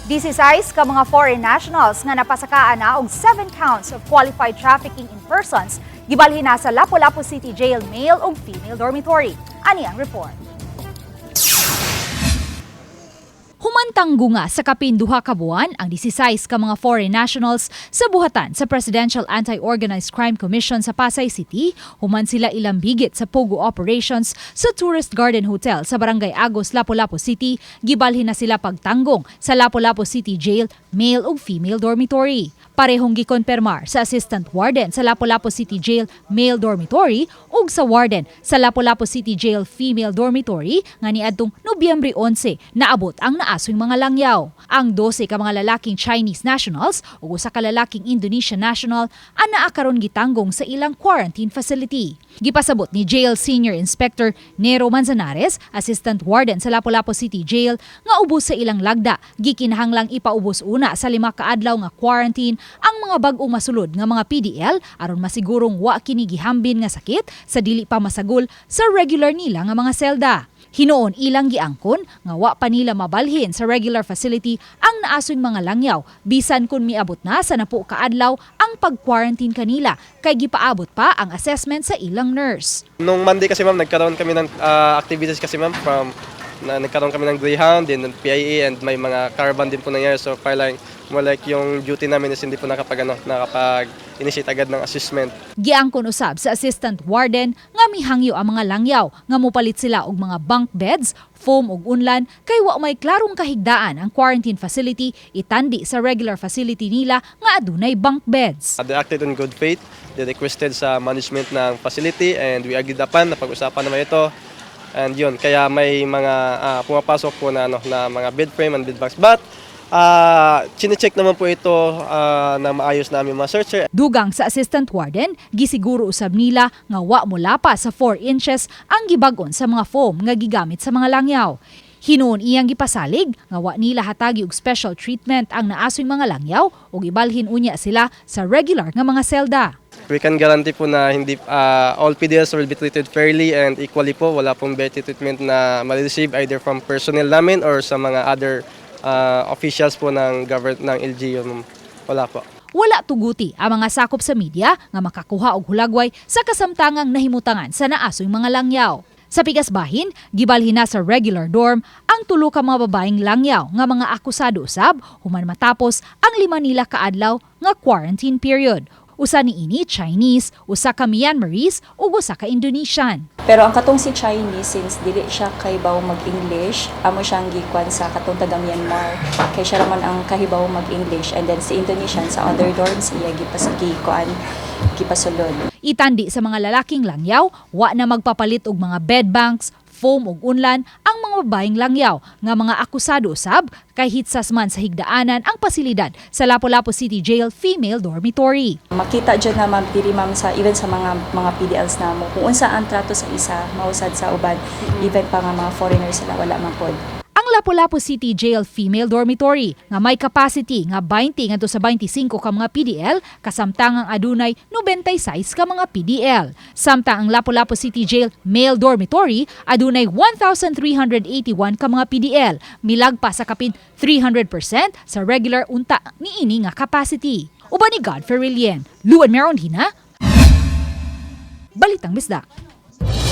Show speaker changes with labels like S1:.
S1: 16 ka mga foreign nationals nga napasakaan na og 7 counts of qualified trafficking in persons gibalhin na sa Lapu-Lapu City Jail male ug female dormitory. Ani ang report. Humantanggo nga sa kapin 2 ka buwan ang 16 ka mga foreign nationals sa buhatan sa Presidential Anti-Organized Crime Commission sa Pasay City, human sila ilambigit sa POGO operations sa Tourist Garden Hotel sa Barangay Agos, Lapu-Lapu City, gibalhin na sila pagtanggong sa Lapu-Lapu City Jail male ug female dormitory. Parehong gikonpermar sa assistant warden sa Lapu-Lapu City Jail male dormitory ug sa warden sa Lapu-Lapu City Jail female dormitory nga niadtong Nobyembre 11 naabot ang naaswing mga langyaw. Ang 12 ka mga lalaking Chinese nationals ug usa ka lalaking Indonesian national ang naa karon gitanggong sa ilang quarantine facility. Gipasabot ni Jail Senior Inspector Nero Manzanares, Assistant Warden sa Lapu-Lapu City Jail, nga ubos sa ilang lagda, gikinahanglang ipaubos una sa 5 ka adlaw nga quarantine ang mga bag-ong masulod nga mga PDL aron masigurong wa kini gihambin nga sakit sa dili pa masagol sa regular nila nga mga selda. Hinuon ilang giangkon nga wa pa nila mabalhin sa regular facility ang naaswing mga langyaw bisan kung miabot na sa 10 ka adlaw ang pag-quarantine kanila kay gipaabot pa ang assessment sa ilang nurse.
S2: Nung Monday kasi, ma'am, nagkaroon kami ng activities kasi, ma'am, from na nagkaroon kami ng Greyhound, din ng PIA, and may mga caravan din po nangyari. So parang more like yung duty namin is hindi po nakapag initiate agad ng assessment.
S1: Giangkon usab sa assistant warden nga mihangyo ang mga langyaw nga mopalit sila og mga bunk beds, foam ug unlan kay wa may klarong kahigdaan ang quarantine facility itandi sa regular facility nila nga adunay bunk beds.
S2: They acted on good faith. They requested sa management ng facility and we agreed upon na pag-usapan naman ito. And yun, kaya may mga pumapasok po na, ano, na mga bed frame and bed bags. But chinecheck naman po ito na maayos namin mga searcher.
S1: Dugang sa assistant warden, gisiguro usab nila nga wa molapas sa 4 inches ang gibag-on sa mga foam nga gigamit sa mga langyaw. Hinuon iyang gipasalig nga wa nila hatagi og special treatment ang naaswing mga langyaw ug ibalhin unya sila sa regular nga mga selda.
S2: We can guarantee po na hindi all PDLs will be treated fairly and equally po. Wala pong better treatment na ma-receive either from personnel namin or sa mga other officials po ng government ng LGU, ma'am. Wala po.
S1: Wala tuguti ang mga sakop sa media nga makakuha og hulagway sa kasamtangang nahimutangan sa naaswing mga langyaw. Sa pikas bahin, gibalhin na sa regular dorm ang tulo ka mga babaeng langyaw nga mga akusado usab human matapos ang 5 nila kaadlaw nga quarantine period. Usa niini Chinese, usa ka Myanmarese ug usa ka Indonesian.
S3: Pero ang katong si Chinese, since dili siya kahibaw mag-English, amo siyang gikuan sa katong taga Myanmar kay siya raman ang kahibaw mag-English, and then si Indonesian sa other dorms iya gikuan, gipasulod.
S1: Itandi sa mga lalaking langyaw, wa na magpapalit og mga bed banks, foam ug unlan ang mga babaeng langyaw nga mga akusado usab kay hitsas man sa higdaanan ang pasilidad sa Lapu-Lapu City Jail Female Dormitory.
S3: Makita jud na, ma'am, diri, ma'am, sa even sa mga PDLs namo kung unsa ang trato sa isa mausad sa uban, even pa nga mga foreigners sila, wala man pod.
S1: Ang Lapu-Lapu City Jail Female Dormitory nga may capacity nga 20 ngadto sa 25 ka mga PDL kasamtangang adunay 96 ka mga PDL. Samtang ang Lapu-Lapu City Jail Male Dormitory adunay 1,381 ka mga PDL, milagpas sa kapin 300% sa regular unta niini nga capacity. Uban ni Godfrey Rilien, Luan Merondina, Balitang Bisdak.